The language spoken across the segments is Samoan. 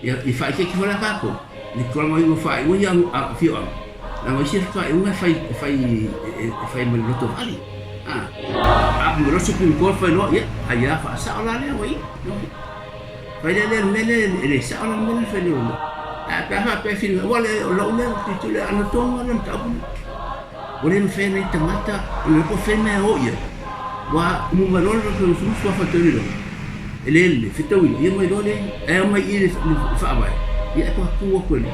Ia, i faaeteete foi la tatou i le tulaga o faaiuga ia a afioaga, leaga o isi faaiuga e fai e fai e fai ma le lotovale. A a loa le Supreme Court fai loa, ia, aia faasao la lea ua i ai. Fai lea lea le mea lea e le sao la le mea lea na fai e leoleo. Ae pe a faapea e finagalo, aua o lou lea tilotilo i le amiotonu lava lea mataupu lea. Ua le mafai e nai tagata ona iloa po o fea le mea e o i ai. Ua umu mai loa le suafa o le toeaina e le lelei, fetauina, ia mai loa lea, ae omai i i le faavae, ia e toe tu atu e le.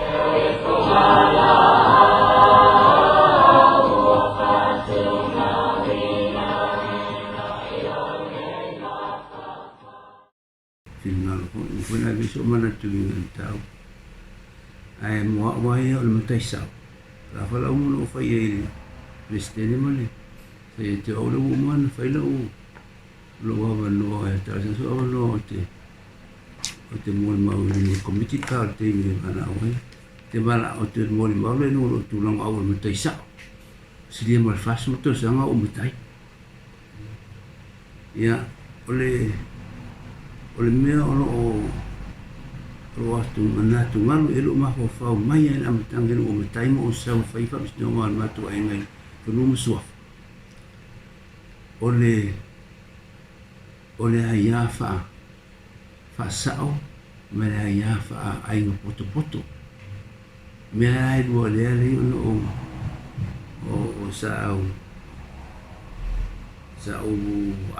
Finagalo foi, ua foi la i sou manatu i le mataupu. Ae mo au lava ia o le matai sao, o le a foi la uma ona ou fai ai i le Peresetene ma le sa ia te au lea ua uma ona fai lau lou avanoa e talosaga sou avanoa ou te ou te molimau i le Komiti pa o le taimi e valaau ai. Te valaau ou te molimau lea i luga o lou tulaga au o le matai sao. Silia ma le 40 tausaga o ou matai. Ia, o le, o le mea o lo o, o lo o atugalu i ai lou mafaufau mai lava i le amataga ina ua matai ma ou sau e fai faamasinoga a le matou aiga i Fanua ma Suafa, o le, o le aia faa, faasao ma le aia faaaiga potopoto. Mea lava e lua lea lea ona ou o sa au sa ou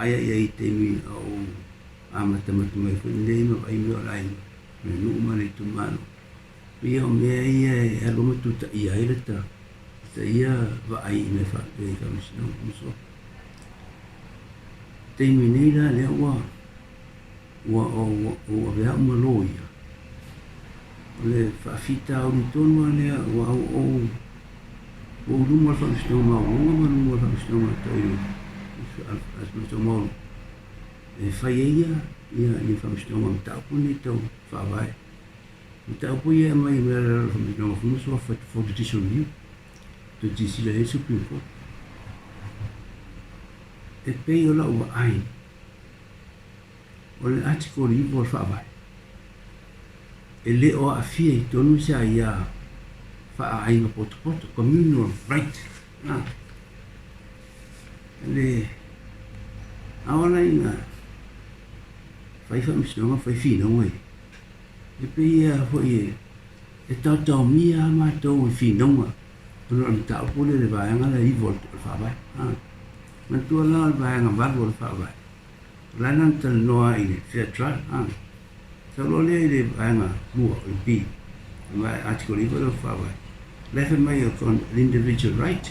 aia i ai i taimi a ou amatamata mai foi nei ma vaai mea o le aiga ma le nuu ma le itumalo. Ia o mea ia e alu ma tutaia ai le ta ta ia vaai i mea faapea i faamasinoga ma so. Taimi nei la lea ua ua ou avea au ma loia, o le faafitauli tonu lava lea ua ou ua ou luma o le Faamasinoga Maualuga ma luma o le Faamasinoga tau i le Faamasinoga Maualuga e fai ai ia ia faamasinoga mataupu nei tau faavae. Mataupu ia e aumai mai lalo o le Faamasinoga o Fanua Suafa for Judicial Review, toe silasila i ai le Supreme Court. E pei o lau vaai O le Article 9 o le Faavae, e le o aafia i totonu se aia faaaiga potopoto, communal right. A, le aola ina fai faamasinoga, fai finauga ia, e pei lava foi e taotaomia lava matou i finauga ona o le mataupu lea i le vaega lea 9 o le Faavae. A, manatua la o le vaega 8 o le Faavae, O la na talanoa i le fair trial, a. Sau loa lea i le vaega lua o le B, le article 9 lea o le Faavae. O la e fai mai o le individual right,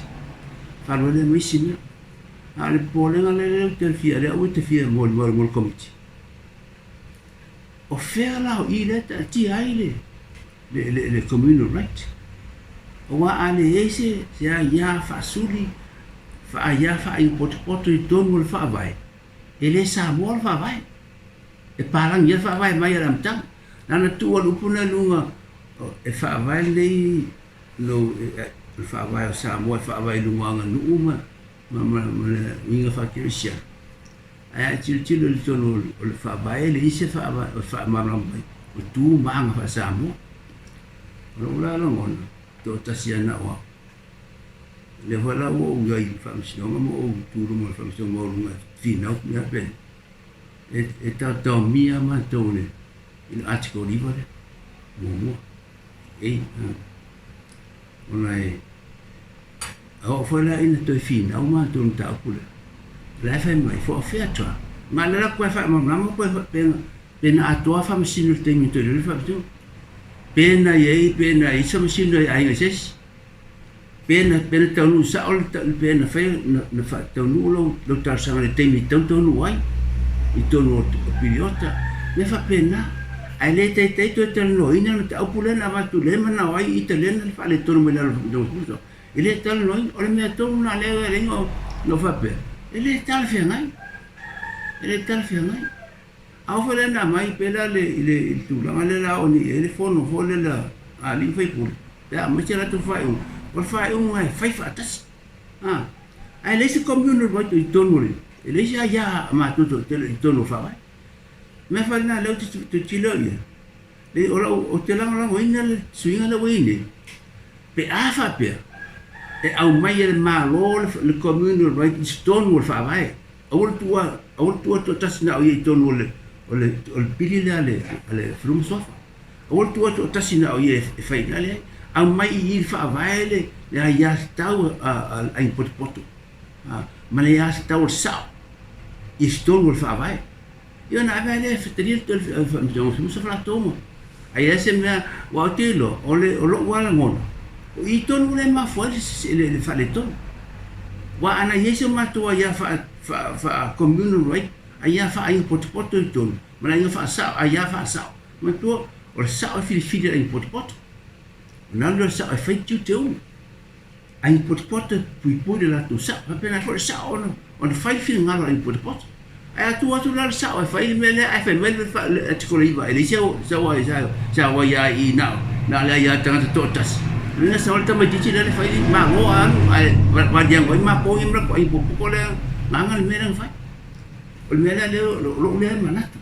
faalua lea ma isi mea. A o le popolega lea lea ou te fia, lea ou te fia molimau mo le Komiti. O fea la o i lea e taatia ai le le, le, le communal right? Aua a leai se, se aia faasuli, aia faaiupotopoto i totonu o le Faavae, e le Samoa le Faavae. E palagi ai le Faavae mai a le amataga. Na ona tuu o le upu lena i luga, e faavae lenei lou, le Faavae o Samoa e faavae i luga o aganuu ma, ma, ma, ma le uiga faakerisiano. Ae a e tilotilo i totonu o le Faavae, e leai se faavae o faamalamalama mai o tu ma aga faa-Samoa. O lou la lagona, toatasi lava na o au. O lea foi la ua ou i ai i le Faamasinoga ma ou tu i luma o le Faamasinoga Maualuga e finau mea faapena. E taotaomia lava matou i le Article 9 lea, muamua. Ei, ona e A oo foi la ina toe finau matou i le mataupu lea, o la e fai mai, for a fair trial. Ma o lea la koe faamalamalama koe faapea pe na atoa faamasino i le taimi na toe iloilo ai le faamasinoga. Pe na i ai, pe na i ai se faamasino i aiga i se isi. Pe na, pe na taunuu sao le, pe na fai, na, na faataunuu lau, lau talosaga i le taimi e tatau ona taunuu ai i totonu o, o piliota. Mea faapena. Ae le taitai toe talanoaina le mataupu lea na avatu lea e manao ai ita lea na faaletonu mai lalo o le faamasinoga. E le talanoaina. O le mea tonu lena lea e ala ai ona ou faapea, e le talafeagai. E le talafeagai. A oo foi la ina aumai pei la i le tulaga lea o le a oo nei i ai le fono foi lea a alii ma faipule, pe a aumai se latou faaiuga, o le faaiuga e fai faatasi. A, ae leai se communal right i totonu o le, e leai se aia a matou toatele i totonu o le Faavae. O le mea foi lena lea ou te tilotilo i ai. Leai, o lau, ou te lagolagoina le suiga lea ua i ai nei, pe a faapea e aumai e le Malo le communal right i totonu o le Faavae, aua le tuua, aua le tuua toatasi na o ia i totonu o le, o le, o le pili lea a le, a le Fanua ma Suafa. Aua le tuua toatasi na o ia e fai i ina, leai, aumai i i le Faavae le, le aiatatau a, a le aiga potopoto, a, ma le aiatatau a le sao i totonu o le Faavae. Ia ona ave lava lea e fetalia le faamasinoga sa latou ma ai leai se mea aua ou te iloa o le o lou lava lagona o i tonu lea e mafua ai le faaletonu. Aua ana i ai se matou aia faa communal right, aia faa-aiga potopoto i totonu ma le aiga faasao, aia faasao. Manatua o le sao e filifili e le aiga potopoto, ona alu lea o le sao e fai tiute uma. Aiga potopoto e puipui le latou sao. Faapena foi le sao ona, ona fai le finagalo o aiga potopoto. Ae a tuu atu la le sao e fai le mea lea ae fai mai le, le article 9 e leai se, se, se, se aia i i na o, na o le aia tagata toatasi. Lona sao le tamaitiiti lea le fai le malo a alu ae valiago ai matou ia ma latou aiga potopoto lea gaga le mea lea na fai. O le mea lea lea o lou lea manatu.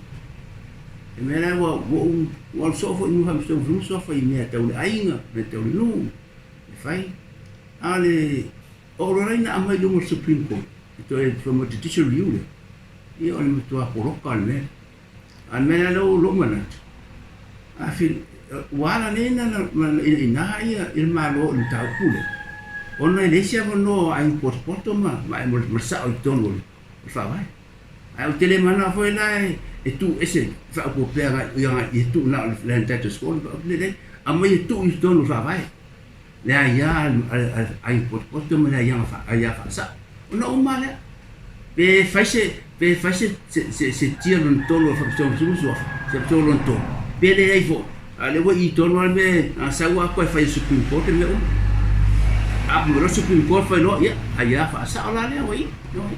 Le mea lea ua ua ou ua alu soo foi i faamasinoga fanua suafa i mea tau le aiga, mea tau le nuu. E fai. A o le oo loa la ina aumai i luma o le Supreme Court, e toe fai mai judicial review lea, ia o le matua poloka o le mea lea. A o le mea la lea ua lou manatu, a fi, ua ala nei ona inaina ia le Malo i le mataupu lea, ona e leai se avanoa o aiga potopoto ma ma le sao i totonu o le Faavae. Ae ou te le manao foi la e tuu ese faaopoopo agai ia tuu na o le Land Titles Court, leai, aumai e tuu i totonu o le Faavae le aia a aiga potopoto ma le aia faasao. Ona uma lea, pe fai se pe fai se se tia lona tolu o le Faamasinoga o Fanua ma Suafa, se Faamasinoga lona tolu, pe leai foi, a o lea ua i tonu lava le mea, a sau lava toe fai e le Supreme Court le mea uma. A mai loa le Supreme Court fai loa, ia, aia faasao la lea ua i ai.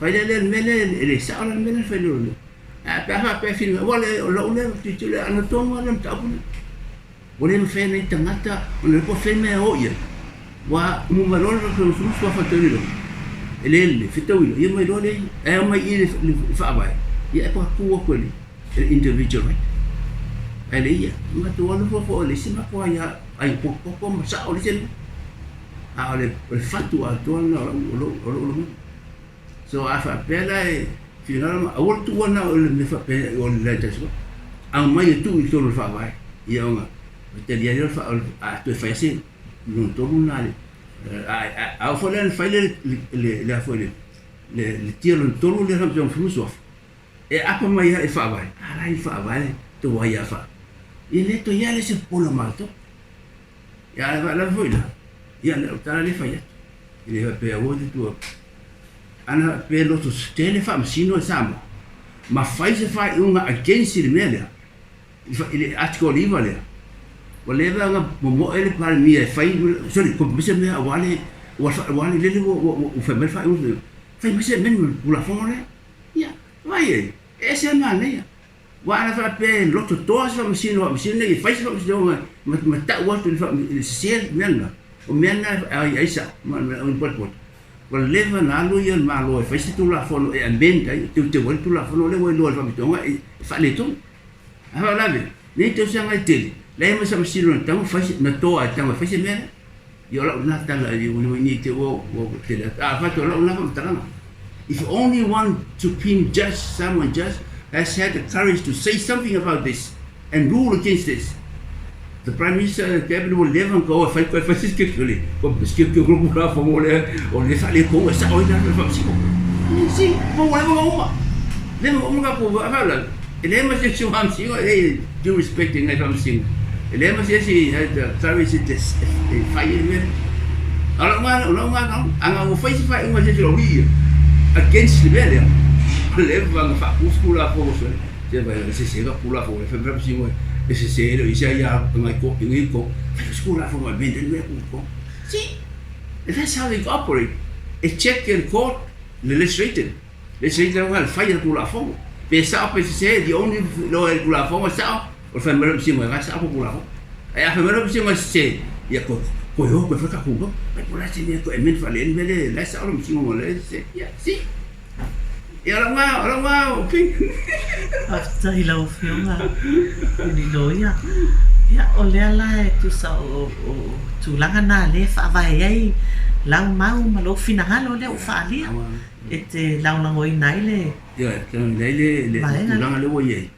Fai lea le mea lea e le sao la le mea lea na fai loa. Ae pe a faapea e finagalo, aua le o lou lea tilotilo e amiotonu lava le mataupu lenei. Ua le mafai e nai tagata ona iloa po o fea le mea e o i ai. Ua umu mai loa le suafa tauilo e le lelei, fetauilo, ia mai loa lea ae omai i i le faavae, ia e patu atu e le individual right. Ae le ia, matou alu foi foi o le isi matou aia ai potopoto ma sao le isi mea. A o le fatu atoa lena o lou o lou lagona. So a faapea la e finagalo ma aua le tuua na o le mea faapea o le land tax law. Aumai e tuu i totonu o le faavae ia ona talia lea o le a toe fai se lona tolu lena le a oo foi la ina fai le le le foi le le tia lona tolu lea Faamasinoga o Fanua ma Suafa e apa mai lava i le faavae a la i le faavae tou aia faa ia le toe i ai lea se popola o matou. Ia a faalavelave foi la, ia o le tala lea e fai atu. E le faapea aua te tua. Ana faapea e loto tele faamasino e Samoa, ma fai se faaiuga against i le mea lea, i le article 9 lea, ua leva ona momoe le Palemia e fai, sorry, mai se mea aua le, aua le lele ua fai mai le faaiuga, fai mai se amendment i le Tulafono lea. Ia, vaai i ai, e ese le manaia. Aua ana faapea e loto toa se faamasino faamasino nei e fai se faamasinoga ma tau atu i le sese le mea lena, o mea na e ai sao ma o potopoto. Ua leva ona alu ia le Malo e fai se Tulafono e amend ai, e teuteu ai le Tulafono lea ua iloa e le Faamasinoga e faaletonu. Ae faalavelave, nei tausaga e tele, leai ma se faamasino na tago fai se, na toa e tago e fai se mea lea. Ia o lau lena tala i nei te ua ua tele atu. A fai atu o lau lena faamatalaga. If only one supreme judge, Samoan judge, has had the courage to say something about this and rule against this, the Prime Minister and the Cabinet will never go e fai koe fai se sikekele, ko sikekele ko kura fo mo le o le fa le ko e sa oi na le fa siko. Si, mo le mo uma. Le mo uma ka ko va la. E le ma se si wa siko e due respect ngai fa siko. E le ma se si the courage e e fai e me. Ala nga ala nga nga anga o fai se fai uma se si o ia against le mea lea. Le va nga fa ku la fo so. Se vai se se ka ku la fo e fa siko e se se le isi ia ngai ko ngai ko. Fai ku la fo ma ben den me ku ko. See, that's how they operate. E check in court le legislative. Legislative le fai le Tulafono. Pe sao pe sese, the only law e le Tulafono e sao, o le fai mai loa sino e sao ko Tulafono. Ae a fai mai loa sino e sese, ia ko ko ho ko fai ka ku. Ai po la se mea ko e men fa le mele la sao lo sino le sese. Yeah, see. Ia, o lau lena, o lau lena opinion. Faafetai i lau Afioga i le Loia. Ia, o lea la e tusa o tulaga na lea e faavae ai lau mau ma lou finagalo lea ua faaalia e te lagolagoina ai le Ioe, e lagolagoina ai le vaega lea. tulaga lea ua i ai.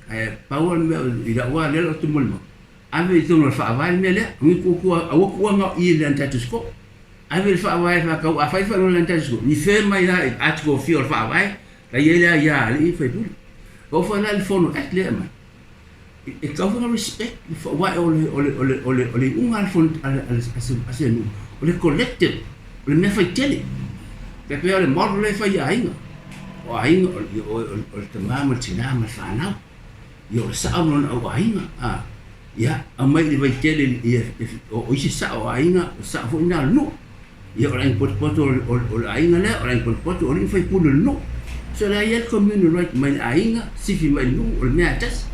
Ae pau lava le mea i lau lava lea ou te molimau, ave i totonu o le Faavae le mea lea, aua tuua na o i i le Land Titles Court. Ave i le Faavae faatau, afai foi o le Land Titles Court, refer mai la i Article fia o le Faavae, la i ai le aia a alii ma faipule. Oo foi la i le Fono Act lea e aumai, e tatau foi ona respect le aua o le o le o le o le o le iuga a le fono a le a se nuu, o le collective, o le mea faitele. E pei o le model lea e fai i aiga, o aiga o le tama ma le tina ma le fanau. Ia o le sao ma lona au aiga, a ia aumai i le vaitele ia o isi sao o aiga, o sao foi na o le nuu. Ia o le aiga potopoto o le aiga lea, o le aiga potopoto o alii ma faipule o le nuu. So la e i ai le communal right mai le aiga, sifi mai i le nuu, o le mea lava e tasi.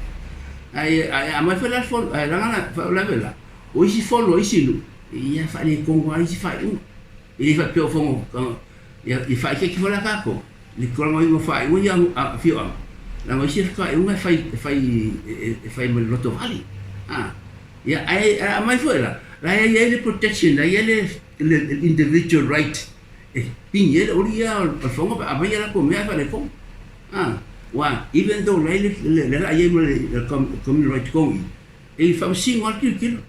Ae ae aumai foi la le fono, ae leaga la, faalavelave la, o isi fono a isi nuu, ia e faaletonu lava isi faaiuga. E le faapea o fono, ia e faaeteete foi la tatou i le tulaga o faaiuga ia a afioaga, leaga o isi faaiuga e fai e fai e fai ma le lotovale. Ia ae aumai foi la, la e i ai le protection, la e i ai le individual right e pigi ai le uli ia o le fono pe a aumai a latou mea ae faaletonu. Aua even though la e i ai ma le communal right i totonu i i, e faamasino lava le tilotilo.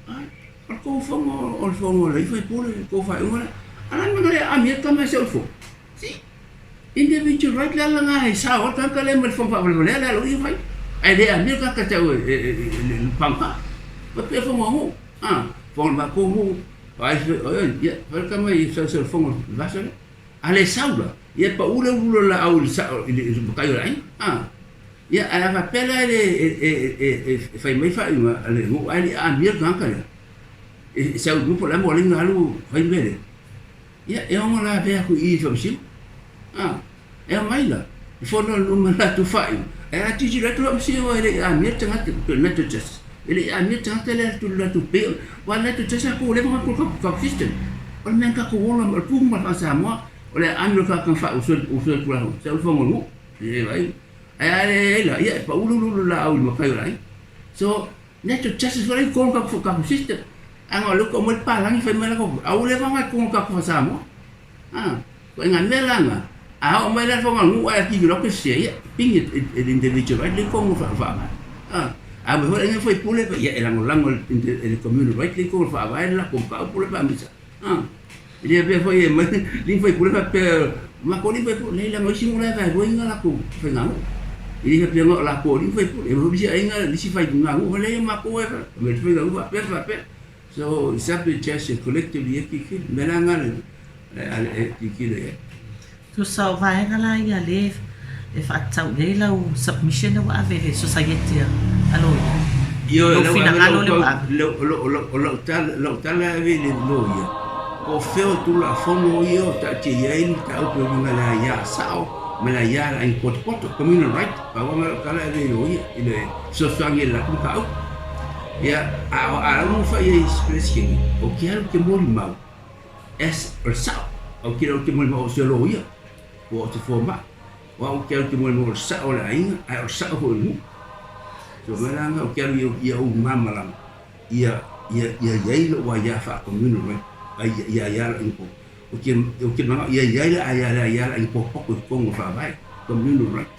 O le tou fono o le fono a le faipule, le tou faaiuga lea. A o le a le mea na le aamia ai tama e seu i le fono? Si, individual right le ala lena e sao ai le tagata lea mai le fono faavalevalea le aloaia fai. Ae le aamia le tagata e tau e le pagota. E pei o fono a nuu, a, fono a le matou nuu, ai, ia, fai le tama i sau i le fono i le vaiaso lea. A le sau la, ia e pau le ulu o le laau i le sao i le matai o le aiga, a. Ia, ae a faapea la e fai mai faaiuga a le nuu ae le i aamia le tagata lea, e sau i luga po o le a le mea ua ala ai ona alu fai le mea lea, ia, e ono lavea atu i i i le faamasino. A, e aumai la le fono a le nuu ma le latou faaiuga, ae a tilotilo atu le faamasino e le i amia le tagata, pe o le natural justice, e le i amia le tagata lea i le latou pay, aua o le natural justice tatou ua leva ona tatou system. O le mea na tatou ola, o le tu ma le faa-Samoa, o le aami o le tagata na faa-usu i le Tulafono, sau le fono a le nuu, e vaai. Ae a leai la, ia e pau le uluulu laau i le matai o le aiga. So, natural justice foi la i totonu o tatou system. Leaga o lea ua tau mai le palagi fai mai latou, a ua leva ona i totonu o tatou faa-Samoa. A, ituaiga mea la na, a oo mai la le fono a le nuu ae kivi loa sese, ia, pigi e le individual right lea i totonu o le faavae. A, a omai foi le aiga faipule, ia e lagolago e le communal right lea i totonu o le faavae le latou mataupu lea pe a misa. A. E le faapea foi e aumai alii ma faipule faapea matou alii ma faipule, leai leaga o isi nuu la e vaeluaina a latou faiganuu. E le faapea na o latou alii ma faipule, e isi aiga le isi faiganuu leai o matou e fai le faiganuu faapea ma faapea. So it's up to just a collectively e tilotilo. O le mea la lena e tilotilo i ai. Tusa o vaega la ia lea e faatatau i ai lau submission lea ua ave i le Sosaiete a Loia? Ioe, Lou finagalo lea ua ave? O lau tala e ave i le loia, po o fea o Tulafono ia o taatia i ai le mataupu e uiga i le aia sao ma le aia a le aiga potopoto, communal right. Pau lava lau tala e ave i loia i le fesoasoani i le latou mataupu. Ia, a o lau fai ai i se Peresetene, ou te alu ou te molimau, as o le sao, ou te le o te molimau o se loia, po o se fomai. O au ou te alu ou te molimau o le sao o le aiga, ae o le sao foi o le nuu. So o le mea la lena ou te alu ia ou malamalama, ia ia ia i ai lou aia faa-communal right, ai ia aia le aiga popoto. Ou te ou te manao ia i ai le aia le aia le aiga potopoto i totonu o le faavae, communal right.